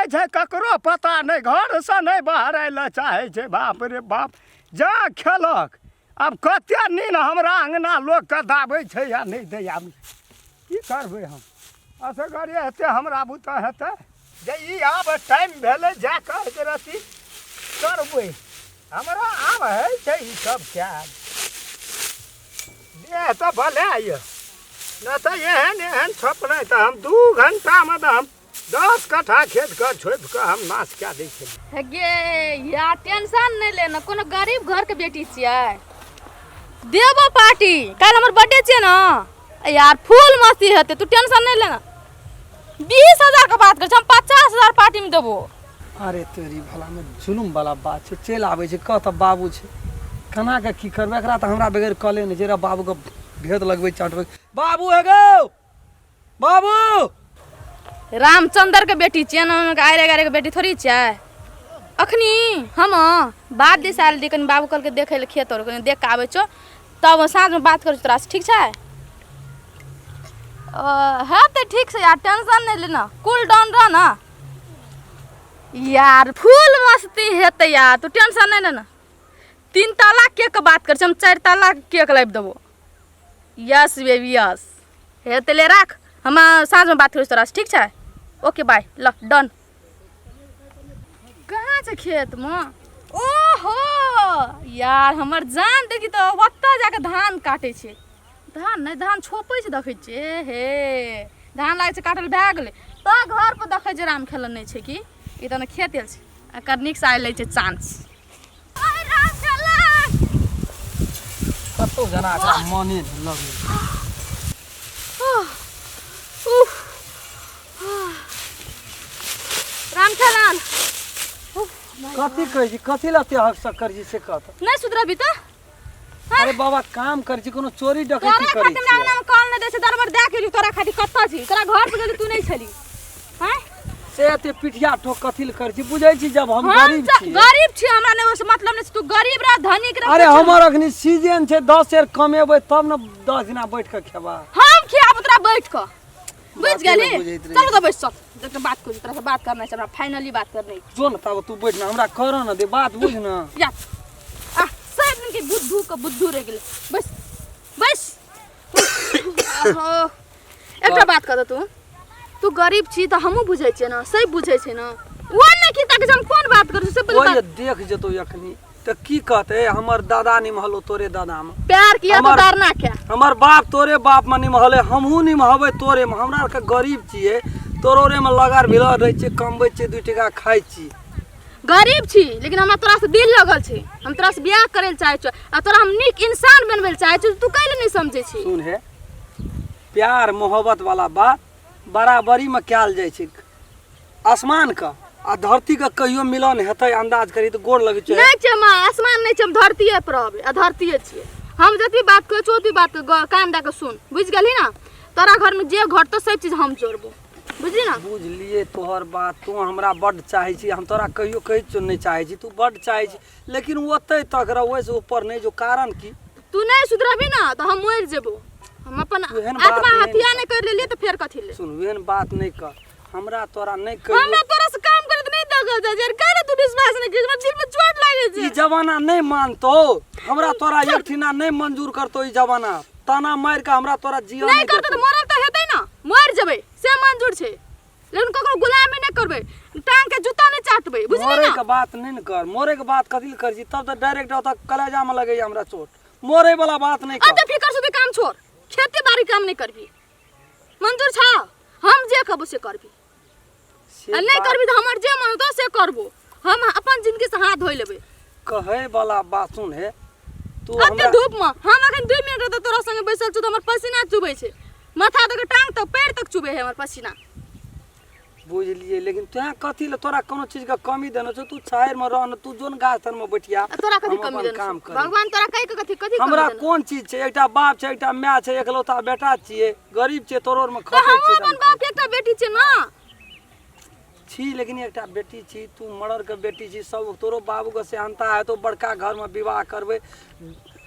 रहै छै ककरो पता नहि घरसँ नहि बहराय लए चाहै छै बाप रे बाप जा खेलक आब कते नीन हमरा अङ्गना लोकके दाबै छै या नहि दै आब की करबै हम असगरे हेतै हमरा बुते हेतै जे ई आब टाइम भेलै जा कऽ एक रत्ती करबै हमरा आब होइ छै ई सब कयल देह तऽ भले यऽ नहि तऽ एहन एहन छोपनै तऽ हम 2 घंटामे तऽ हम 10 कट्ठा खेतके छोपि कऽ हम नाश कए दै छलियै। हे गे यार टेंशन नहि ले ने, कोनो गरीब घरके बेटी छियै, देबो पार्टी, काल्हि हमर बर्थडे छियै ने यार, फुल मस्ती हेतै, तू टेंशन नहि ले ने। 20,000 के बात करै छी हम, 50,000 पार्टी में देबो। अरे तोरी भला में जुलुम वाला बात छै, चलि आबै छै, कह तऽ बाबू छै, केना के की करबै एकरा, तऽ हमरा बगैर कले नहि छै। रे बाबूके भेद लगबै चटबै। बाबू हे गौ बाबू, रामचंद्र के बेटी छियै ने, आरे गारे के बेटी थोड़ी छियै। अखनी हम बात दिस आयल रही, कनि बाबू कहलकै देखै लए खेत आओर, कनि देख कऽ आबै छौ, तब साँझमे बात करै छी तोरासँ, ठीक छै? है तऽ ठीक छै यार, टेंशन नहि लेना, कूल डाउन रह ना यार, फुल मस्ती हेतै यार, तू टेंशन नहि लेना। 3 ताला केक के बात करै छी हम, 4 ताला केक लाबि देबो। यस बेबी यस, हेतै, ले राख, हम साँझमे बात करै छी तोरासँ, ठीक छै? ओके बाय, ल डन। कहाँ छै खेतमे? ओहो यार हमर जान, देखी तऽ ओतऽ जाके धान काटै छै, धान नहि धान छोपै छै, देखै छियै हे धान लागै छै काटल भए गेलै। तऽ घर पर देखै छै राम खेलन नहि छै कि ई तऽ ने खेत आयल छै, एकर नीकसँ आयल लै छै चांस। राम खेलन कतौ जना एकरा मने नहि लगै। उफ राम खेलन, कथी कहै छी, कथी लए एते हक सक करै छी से कह तऽ। नहि सुधरबी तऽ? अरे बाबा, काम करै छी, कोनो चोरी डकैती तोरा करै खातिर छी? अंगना में कॉल नहि दै छै, दरबर दए के एलियौ तोरा खातिर। कतऽ छी? तोरा घर पर गेली, तू नहि छली। हैं से एते पिठिया ठोक कथी लए करै छी? बुझै छी जब हम हम गरीब छी। गरीब छी, हमरा नहि ओहिसँ मतलब नहि छै, तू गरीब रह धनिक रह। अरे कुछ हमर अखनी सीजन छै, 10 सेर कमेबै तब ने 10 दिना बैठ कऽ खेबा। हम खियाब तोरा बैठ कऽ, बुझि बाते गेली? नहि बुझैत रहै। चल तऽ बैस, चल, एकटा बात करू, तोरा से बात करना छै हमरा, फाइनली बात करना छै। जो ने तब तू बैठ ने, हमरा कर ने दे बात, बुझ ने। या आ सब दिन के बुद्धू के बुद्धू रह गेलै। बस बस, आहो। एकटा बात कह तू, तू गरीब छी तऽ हमहूँ बुझै छियै ने, सही बुझै छै ने, ओ ने की तक हम कोन बात करै छी से ओहि बात। देख जेतौ अखनी तऽ की कहते, हमर दादा निमहलो तोरे दादा में प्यार किया तो डरना क्या? हमर बाप तोरे बाप में निमहले, हमहूँ निमहबै तोरे में। हमरा आरके गरीब छियै, तोरो में लगर भिलर रहै छियै, कमबै छियै, 2 टका खाइ छी। गरीब छी लेकिन हमरा तोरा से दिल लगल छै, हम तोरा से बियाह करे लए चाहै छियौ आ तोरा हम नीक इंसान बनबै लए चाहै छियौ, तू कैले नहि समझै छी? सुन हे, प्यार मोहब्बत वाला बात बराबरी में कयल जाइ छै। आसमान के आ धरती के कहियो मिलन हेतै? अंदाज करी तऽ गोर लगै छै। नहि छै माँ, आसमान नहि छै, हम धरतीए पर रहबै आ धरतीए छियै। हम जतबी बात कहै छियौ ओतबी बात के कान दए कऽ सुन, बुझि गेलही ने? तोरा घरमे जे घटतौ सब चीज हम जोड़बो, बुझली ने? बुझलिए तोहर बात, तू हमरा बड्ड चाहै छी, हम तोरा कहियो कहै छियौ नहि चाहै छी, तू बड्ड चाहै छी, लेकिन ओतै तक रह, ओहिसँ ऊपर नहि जो। कारण की? तू नहि सुधरबी ने तऽ हम मरि जेबो, हम अपन तू एहन बात आत्मा नहि हत्या नहि कर लेलियै तऽ फेर कथी ले? सुन, एहन बात नहि कर, हमरा तोरा नहि कहियो। हमरा तोरा से काम करैत नहि देखल जाइ छै, काहे तू विश्वास नहि करै? हमरा दिल में चोट लागै ई छै। जमाना नहि मानतो हमरा तोरा, एक ठिना नहि मंजूर करतो ई जमाना, ताना मारि कऽ हमरा तोरा जियऽ नहि नहि करतै तऽ देतौ। मरल तऽ हेतै ने, मरि जेबै से मंजूर छै, लेकिन ककरो गुलामी नहि करबै, टांग के जूता नहि चाटबै, बुझली मरे ने? के बात नहि ने कर, मरे के बात कथी लए करै छी? तब तऽ डायरेक्ट ओतऽ कलेजा में लगैया हमरा चोट। मरे वाला बात नहि कर। अते फिकर से काम छोड़, खेती बाड़ी काम नहि करबी, मंजूर छा? हम जे कहबो से करबी से आ नहि बात करबी तऽ हमर जे मन होतौ से करबो, हम अपन जिंदगी से हाथ धोइ लेबै। कहै वाला बात सुन हे तू अते हमरा धूप में हम अखन 2 मिनट रहतौ तोरा संगे बैसल छौ तऽ हमर पसीना चुबै छै, माथा तक, टांग तक, पैर तक चुबै है हमर पसीना। बुझलिए, लेकिन तोरा कथी ले, तोरा कोनो चीज के कमी देने छौ? तू छाहरि में रह ने, तू जोन गाछ तर में बैठिया, आ तोरा कथी हम कमी अपन देने काम छौ करी। भगवान? तोरा कहि के कथी कथी कमी हमरा देने? कोन चीज छै? एकटा बाप छै, एकटा माय छै, एकलौता बेटा छियै, गरीब छियै, तोरो में तऽ खटै हमहूँ छियै। अपन बाप के एकटा बेटी छियै ने। छी, लेकिन एकटा बेटी छी, तू मर्डर के बेटी छी। सब तोरो बाबू के सेहनता हेतौ बड़का घर में विवाह करबै।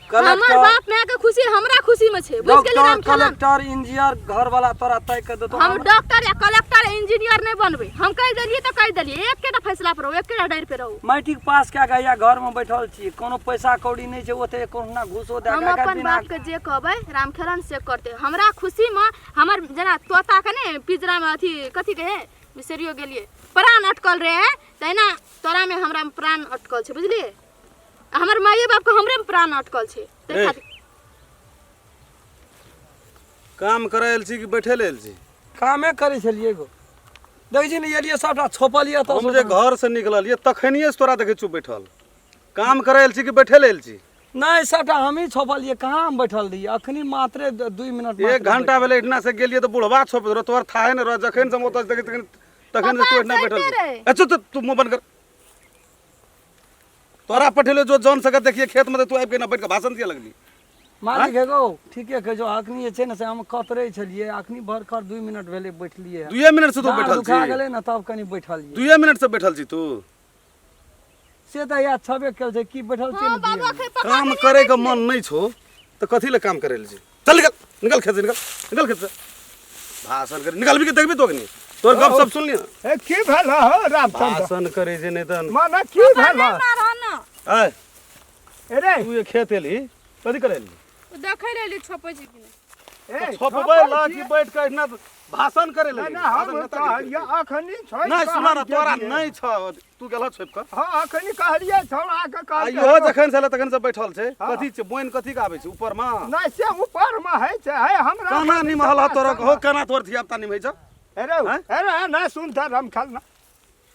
हमर कलेक्टर बाप माय के खुशी हमरा खुशी में छै, बुझि गेली डॉक्टर रामखेलन? कलेक्टर इंजीनियर घर वाला तोरा तय कर देतो। हम डॉक्टर या कलेक्टर इंजीनियर नहीं बनबै, हम कहि देलियै तऽ कहि देलियै, एकेटा फैसला पर रहू, एकेटा डर पे रहू। मैट्रिक पास कए कऽ या घरमे बैठल छी, कोनो पैसा कौड़ी नहि छै, ओते कहुना घूसो दए हम कऽ अपन बिना बाप के जे कहबै रामखेलन से करतै। हमरा खुशी में हमर जेना तोता के ने पिंजरा में अथी कथी कहे बिसरियो गेलियै, प्राण अटकल रहे, तहिना तोरा में हमरा में प्राण अटकल छै, बुझलियै? आ हमर माइए बाप के हमरे में प्राण अटकल छै, ताहि ए। खातिर। काम करे आयल छी कि बैठे ले आयल छी? कामे करै छलियै गो, देखै छी ने एलियै सबटा छोपल यऽ तऽ। हम जे घर से निकललियै तखनिये से तोरा देखै छियौ बैठल। काम करे आयल छी कि बैठे ले आयल छी? नहि, सबटा हमही छोपलियै, कहाँ हम बैठल रहियै अखनी मात्रे 2 मिनट एक मात्रे। घंटा भेलै एहिठिना से गेलियै तऽ बुढ़वा छोप रहो, तोहर थाहे नहि रह। जखन से हम ओतऽ से देखै तखन तखन से तू एहिठिना बैठल पप्पा छी। रहे। अच्छा तऽ तू मुँह बंद कर। तोरा पठेलियो जो जन सके देखिए खेत में, तऽ तू आबि के ना बैठ के भाषण दिए लगली। मालिक हे गो, ठीके कहै छौ, अखनी जे छै ने से हम कतरै छलियै, अखनी भरखर 2 मिनट भेलै बैठलियै। 2 मिनट से तू डाँड़ बैठल दुखा छी? गेलै ने तब कनि बैठलियै। 2 मिनट से बैठल छी तू? से तऽ याद छबे कयल छै की बैठल छियै हँ ने बाबू दुइए अखन पप्पा काम के करे के मन नहीं छो तऽ कथी ले काम करे ले छी? चल निकल, निकल खेत से, निकल, निकल खेत से। भाषण करे निकल भी के देखबी तो अखनी तोर गप सब सुन लिया। ए की भेल हो रामचंद्र? भाषण करे जे नहीं तन माने की भेल? नहीं मारह ना। ए अरे तू ये खेत एली कथी करे एली? ओ देखै ले एली छोपै छै कि नहि। ए छोपबै ला कि बैठ के एहिना भाषण करे नहि लगी? नहि, हम भाषण नेता कहलियै अखनी छोड़ि नहीं कऽ सुना हम ना, तोरा गेलियै। नहीं छ, तू गेलह छोपि कऽ। हँ, अखनी कहलियै छौड़ा के आ कहलियै। इहो जखन से एलै तखन से बैठल छै। हँ। कथी छै बोनि, कथी के आबै छै ऊपर में? नहि, से ऊपर में होइ छै हे हमरा। केना निमहल ह तोरा हो, केना तोर धिया पुता निमहै छ? अरे आँय? अरे नहि सुन तऽ रमखल ना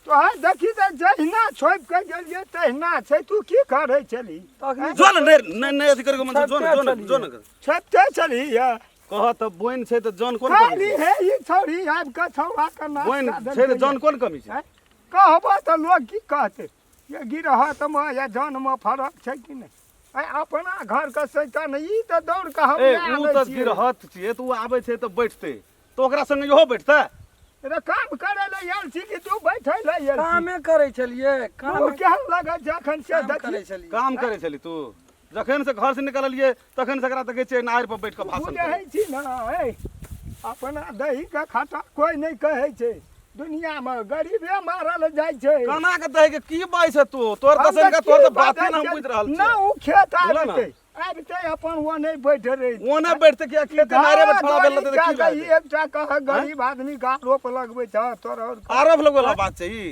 तोहर, देखी तऽ जहिना छोपि कऽ गेलियै तहिना छै। तू की करै छली? तखनी जो ने नहि नहि नहि अथी करे के मन छै, जो ने जो ने जो ने। छोपिते छली ये कह तऽ बोनि छै तऽ जन कोन कमी खाली छै? हे ई छौड़ी आबि कऽ छौड़ा के नाश बोनि कए छै तऽ देलकै। जन कोन कमी छै? आँय? कहबो तऽ लोक की कहतै, ये गिरहतमे या जनमे फरक छै कि नहि? आँय, अपना घरके सैतन ई तऽ दौड़ कऽ हम ए लए उ आनै तऽ छियै। गिरहत छियै तऽ उ आबै छै तऽ बैठतै, तऽ ओकरा संगे इहो बैठतै? रे काम करै लए आयल छी कि तू बैठै लए आयल छी? कामे करै छलियै तू काम केहन लगै छै अखन से काम देखी। करै छलियै। काम करै छली तू? जखन से घर से निकललियै तखन से एकरा देखै छियै नारि पर बैठ कऽ भाषण बुझै करै। छी ने, ए अपना दही के खाटा कोइ नहि कहै छै दुनियामे, गरीबे मारल जाइ छै। केना के दही के की बाजै छै तू? तोर हम दसन तऽ के तोर की तऽ बाते बाजै ने हम छै? बुझि रहल ना छियै। ओ खेत बुझलऽ ने? आबितै आबितै अपन ओ नहि बैठ रही। ओ नहि बैठतै किया? खेते नारे पर ठड़ा भेल रहतै तऽ की भए जेतै? एकटा कह गरीब आदमी के आरोप लगबै छ तोर और आरोप लगबै वाला बात छै ई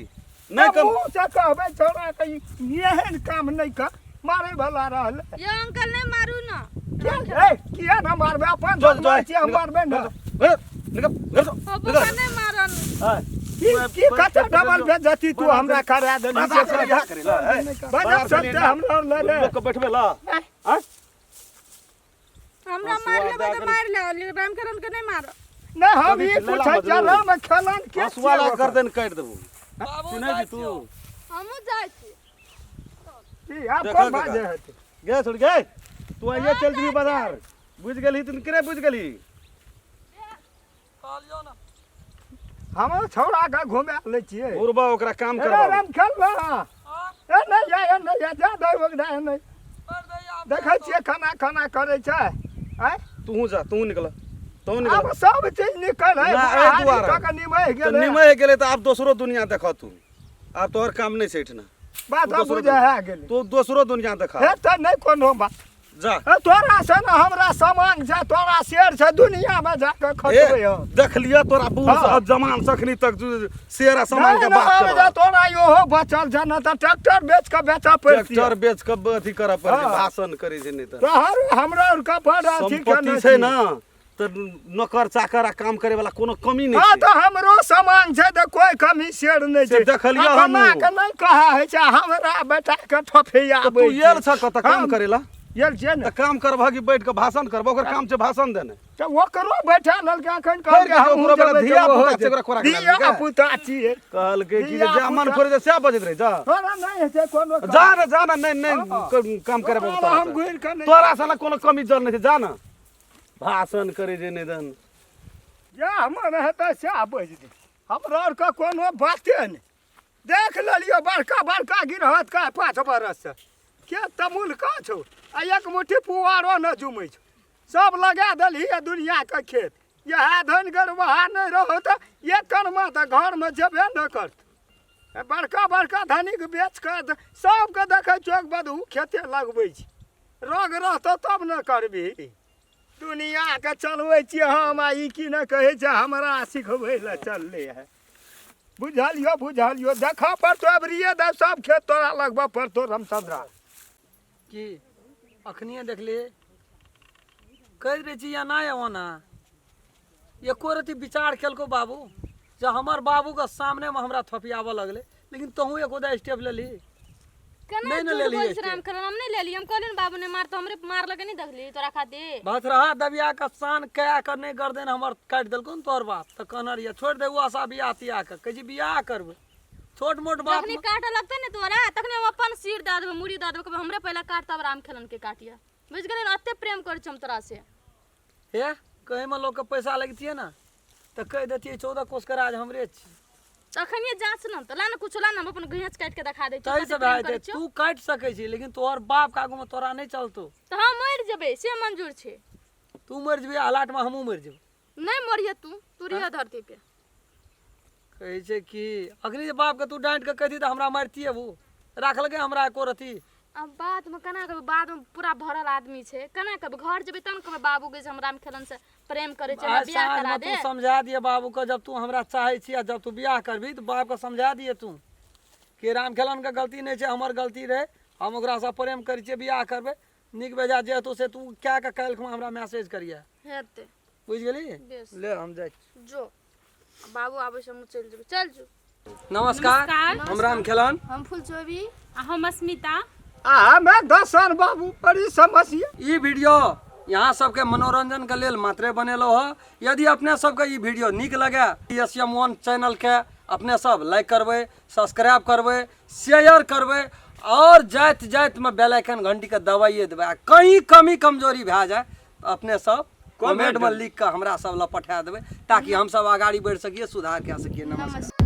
नहि कम मुँह से कहबै छौड़ा के ई एहन काम नहि कर, मारे वाला रहल। यो अंकल नहीं मारू ना। किया ए किया ना मारबै? अपन चल बदमाश चल छियै, हम मारबै ना। निकल घर से। पापा नहीं मारन। की की कते डबल बेइज्जती तू हमरा करा देली बाजार से चली यहाँ करे ला, ए। बजब बाजार चली चलते हमरा लड़े लोक के बैठबे ला। आँय? हमरा हँसुआ मार लेबै दए तऽ कऽ- मारि ले, रामकरण के नहीं मारो। नहि, हम कभी ई लैला पूछै मजनू। चलऽ खेलन के हँसुआ ला छियै ओकर? गर्दन काटि देबू। बाबू चिन्है छी जाइ तू? छियौ। हमहूँ जाइ छी। की आब देखऽ कोन काका। बाजे हेतै? गे छोड़ गे, तू आइए चल जेबही बाजार, बुझि गेलही? तू के बुझि गेलही? कहलियौ ने। हम छौड़ा के घुमा लै छियै। बुढ़बा ओकरा काम अरे करबा। राम खेल ना, ए नहि जा, ए नहि जा, जा दे ओकरा, ए नहि। पर दैया आब। देखै छियै खाना खाना करै छै आँय? तूहू जा, तूहू निकल, तूहू निकल। आब सब चीज निकल है ना, एहि दुआरे। कऽ निमहि तऽ गेलै। निमहि गेलै तऽ आब दोसरो दुनिया देख तू, आब तोहर काम नहि छै एहिठिना। बात तू दोसरो बुझै है गेलै। तू दोसरो दुनिया देख। हे तऽ नहि कोनो बात। जा। ए, तोरा से न हमरा सामान छै, तोरा शेर छै दुनिया में जाके ए खटबै हम। देख लिअ तोरा बूढ़ हाँ। से जमान सखनी तक जो शेर आ सामान के नहि, बात नहि, करऽ। जे तोरा इहो बचल छै ने तऽ ट्रैक्टर बेच कऽ बेचऽ पड़तै। ट्रैक्टर बेच कऽ अथी करऽ पड़तै। हाँ। भाषण करै छै नहि तऽ। तोहर हमरा आरके बड़ अथी सम्पत्ति केने छै छी। ने तऽ नौकर चाकर आ काम करे वाला कोनो कमी नहि हँ छै। तऽ हमरो सामान छै तऽ कोइ कमी शेर नहि से छै। देखलियै अपना हमहूँ। के नहि कहा होइ छै, हमरा बेटा के ठोफिया। तऽ तू आयल छ कतऽ काम हम- करे ला? गेल छियै ने। तऽ काम करबह कि बैठ कऽ भाषण करबह? ओकर काम छै भाषण देने। तऽ ओकरो बैठा लेलकै अखन। फेर कहलकै की हमहूँ ओकरो बेटा जेबै तऽ धिया ओहो पुता छै, ओकरा कोरा के धिया लेलकै? पुता छियै। कहलकै कि जे धिया जा मन पुता- फरे सएह बजैत रहै जा। तोरा नहि हेतै कोनो काम। जा ने, जा ने, नहि नहि हँ। काम करे ओकरा हम घुरि कऽ नहि तोरा सँ कोनो कमी जल नहि छै, जा ने। भाषण करे जे नहि दन। जा मन हेतै सएह बाजि दे, हमरा आरके कोनो बाते नहि। देख लेलियौ बड़का बड़का गिरहत का 5 बरससँ के तमुल का छौ। आ एक मुट्ठी पुआरो नहि जुमै छौ सब लगा देलही ये दुनियाके खेत इएह धन गरबहा नहि रहो तऽ एक कनमा तऽ घरमे जेबे नहि करतौ बड़का बड़का धनिक बेच कऽ सबके देखै छियौ बधू खेते लगबै छै रग रहतौ तब ने करबही दुनियाके चलबै छियै हम आ ई की नहि कहै छै हमरा सिखबै लए चललै है बुझलियो बुझलियो देखऽ पड़तौ अबरिये दे सब खेत तोरा लगबऽ पड़तौ रामचंद्रा की अखनिए देखली कहि दै छी या नहि ओना एको रति विचार केलको बाबू जे हमर बाबूके सामनेमे हमरा थपियाबऽ लगलै लेकिन तहूँ एको दा स्टेप लेलही केना नहि ने झूठ लेलियै बोल छै राम खेलन हम नहि लेलियै हम कहलियै ने बाबू ने मार तऽ हमरे मारलकै नहि देखली तोरा खातिर भतरहा दबिया के शान कए के नहि गर्दन हमर काटि देलको ने तोहर बाप तऽ कहने रहियै छोड़ि दे ओ आशा बियाह तियाह के कहै छी बियाह करबै छोट मोट बात जखनी काटऽ लगतै ने तोरा तखनी हम अपन सिर दऽ देबै मुड़ी दऽ देबै कहबै हमरे पहिले काट तब राम खेलन के काटिया बुझि गेलै ने एते प्रेम करै छी हम तोरा से हे कहैमे लोकके पैसा लगितियै ने तऽ कहि देतियै 14 कोसके राज हमरे छी तखनिए जाँच ने तऽ ला ने कुछो ला ने हम अपन गैंच काटि के देखा दै छियौ ताहि कते से प्रेम भए करै जेतै छियौ तू काटि सकै छी लेकिन तोहर बापके आगूमे तोरा नहि चलतौ तऽ हम मरि जेबै से मंजूर छै तू मरि जेबही हालातमे हमहूँ मरि जेबै नहि मरिहे तू तू रहिहे धरती पे कहै छै कि अखनी जे बापके तू डाँटि कऽ कहिती तऽ हमरा मारितियै ओ राखलकै हमरा एको रत्ती अब बादमे केना कहबै बादमे पूरा भरल आदमी छै केना कहबै घर जेबै तब ने कहबै बाबूके जे हम राम खेलन से प्रेम करै छै हमरा आइ बियाह करा साँझमे दे तू समझा दिए बाबूके जब तू हमरा चाहै छी आ जब तू बियाह करबही तऽ बापके समझा दिए तू कि राम खेलनके गलती नहि छै हमर गलती रहै हम ओकरासँ प्रेम करै छियै बियाह करबै नीक बेजा जे हेतौ से तू कए कऽ काल्हि हमरा मैसेज करिहे हेतै बुझि गेली बेस। ले हम जाइ छी जो बाबू आबै छै हम चलि जेबै चल जो नमस्कार हम राम खेलन हम फूल चोबी आ हम अस्मिता आ हमे दर्शन बाबू बड़ी समस्या ई वीडियो यहाँ सबके मनोरंजन के लेल मात्रे बनेलो ह यदि अपने सबके ई वीडियो नीक लगे एस एम वन चैनल के अपने सब लाइक करबै सब्सक्राइब करबै शेयर करबै और जाइत जाइत में बेल आइकन घंटी के दबाइए देबै आ कहीं कमी कमजोरी भए जाए तऽ अपने सब कमेंट में लिख के हमरा सब लग पठा देबै ताकि हम सब अगाड़ी बढ़ि सकिए सुधार कए सकिए। नमस्कार। नमस्कार।